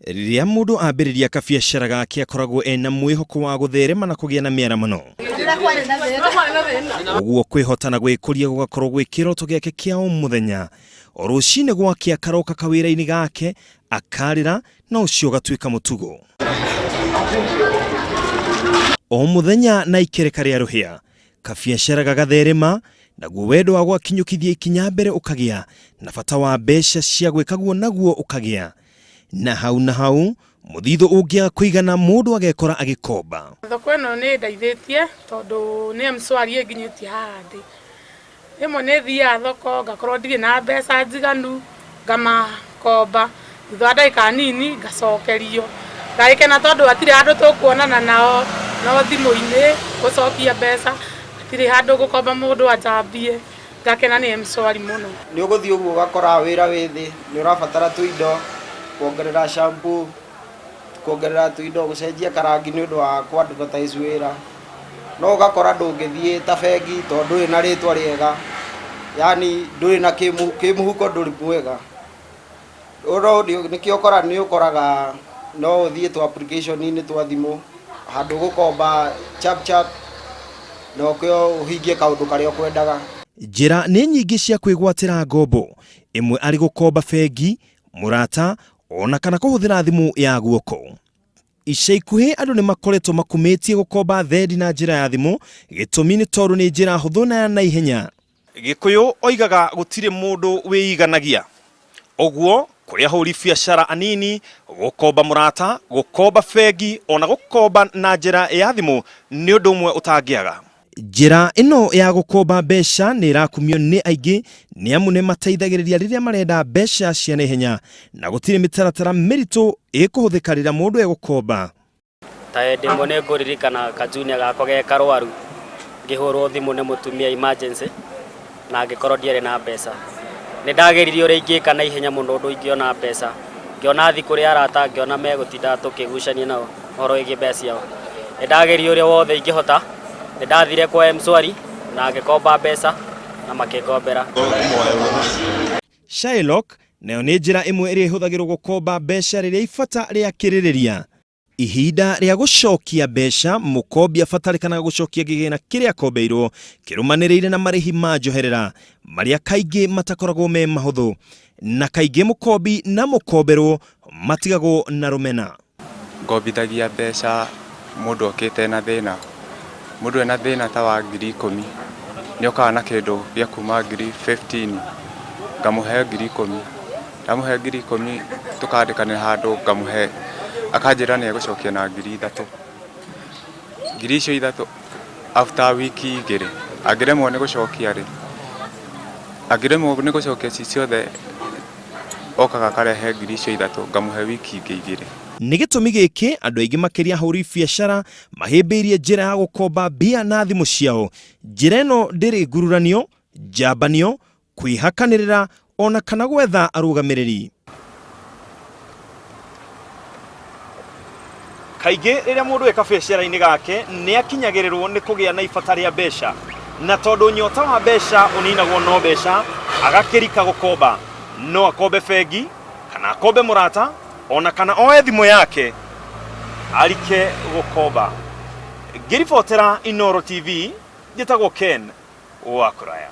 Rĩrĩa mũndũ ambĩrĩria kabiacara gake akoragwo ena mwĩhoko wa gũtherema na kũgĩa na mĩaramano. Ũguo kwĩhota na gwĩkũria gũgakorwo gwĩ kĩroto gĩake kĩa o mũthenya. O rũcinĩ gwakĩa akaroka kawĩra-inĩ gake, akarĩra na ũcio ũgatuĩka mũtugo. O mũthenya na ikereka rĩa rũhĩa, kabiacara gagatherema, naguo wendo wa gwakinyũkithia ikinya mbere ũkagĩa, na bata wa mbeca cia gwĩka guo naguo ũkagĩa. Na hau na hau, mũthithũ ũngĩaga kũigana mũndũ agekora agĩkomba. Thoko ĩno nĩ ĩndeithĩtie tondũ nĩ M-Shwari ĩnginyĩtie haha ndĩ. Rĩmwe nĩ thiaga thoko ngakorwo ndirĩ na mbeca njiganu ngamakomba, thutha wa ndagĩka nini ngacokerio. Ngagĩkena tondũ hatirĩ handũ tũkuonana nao no thimũ-inĩ gũcokia mbeca, hatirĩ handũ ngũkomba mũndũ anjambie, ngakena nĩ M-Shwari mũno. Nĩ ũgũthiĩ ũguo ũgakora wĩra wĩ thĩ, nĩ ũrabatara tũindo, kuongerera shampoo, kuongerera tũindo, gũcenjia karangi nĩ ũndũ wa kũ advertise wĩra. No ũgakora ndũngĩthiĩ ta bengi tondũ ndũrĩ na rĩtwa rĩega, yaani ndũrĩ na kĩmũhuko ndũrĩ mwega. Nĩkĩo ũkoraga nĩ ũkoraga no ũthiĩ tũ application -inĩ twa thimũ handũ ũgũkomba chap chap na ũke ũhingie kaũndũ karĩa ũkwendaga. Njĩra nĩ nyingĩ cia kwĩgwatĩra ngombo, ĩmwe arĩ gũkomba bengi, mũrata ona kana kũhũthĩra thimũ ya guoko. Ica ikuhĩ andũ nĩ makoretwo makumĩtie gũkomba thendi na njĩra ya thimũ, gĩtũmi nĩ tondũ nĩ njĩra hũthũ na ya naihenya. Gĩkũyũ oigaga gũtirĩ mũndũ wĩiganagia. Ũguo kũrĩ ahũri biacara anini, gũkomba mũrata, gũkomba bengi ona gũkomba na njĩra ya thimũ nĩ ũndũ ũmwe ũtangĩaga. Njĩra ĩno ya gũkomba mbeca nĩ ĩrakumio nĩ aingĩ nĩ amu nĩ ĩmateithagĩrĩria rĩrĩa marenda mbeca cia naihenya na gũtirĩ mĩtaratara mĩritũ ĩkũhũthĩka rĩrĩa mũndũ egũkomba. Ta hĩndĩ ĩmwe nĩ ngũririkana ka junior gakwa ge karwaru, ngĩhũrwo thimũ nĩ mũtumia emergency na ngĩkorwo ndiarĩ na mbeca. Nĩ ndageririe ũrĩa ingĩka na ihenya mũno ũndũ ingĩona mbeca, ngĩona thiĩ kũrĩ arata ngĩona megũtinda tũkĩgucania nao ũhoro wĩgiĩ mbeca ciao. Nĩ ndageririe ũrĩa wothe ingĩhota, nĩ ndathire kwa M-Shwari na ngĩkomba mbeca na makĩngombera. Shylock nayo nĩ njĩra ĩmwe ĩrĩa ĩhũthagĩrwo gũkomba mbeca rĩrĩa ibata rĩakĩrĩrĩria. Ihinda rĩa gũcokia mbeca, mũkombi abatarĩkanaga gũcokia kĩgĩna kĩrĩa akombeirwo kĩrũmanĩrĩire na marĩhi ma njoherera marĩa kaingĩ matakoragwo me mahũthũ, na kaingĩ mũkombi na mũkomberwo matigagwo na rũmena. Ngombithagia mbeca mũndũ okĩte ena thĩna. Mũndũ ena thĩna ta wa 10,000, nĩ okaga na kĩndũ gĩa kuma 15,000, ngamũhe 10,000. Ndamũhe 10,000 tũkandĩkanĩra handũ ngamũhe, akanjĩra nĩ egũcokia na 3,000. Icio 3,000 after wiki 2 angĩremwo nĩ gũcokia rĩ, angĩremwo nĩ gũcokia ci ciothe okaga akarehe icio 3,000 ngamũhe wiki ingĩ 2. Nĩ gĩtũmi gĩkĩ andũ aingĩ makĩria ahũri biacara mahĩmbĩirie njĩra ya gũkomba mbia na thimũ ciao. Njĩra ĩno ndĩrĩ ngururanio, njambanio, kwĩhakanĩrĩra ona kana gwetha arũgamĩrĩri. Kaingĩ rĩrĩa mũndũ e kabiacara-inĩ gake nĩ akinyagĩrĩrwo nĩ kũgĩa na ibata rĩa mbeca, na tondũ nyota wa mbeca ũninagwo no mbeca, agakĩrika gũkomba. No akombe bengi, kana akombe mũrata, ona kana oe thimũ yake arike gũkomba. Ngĩribotera Inooro TV, njĩtagwo Ken wa Kũraya.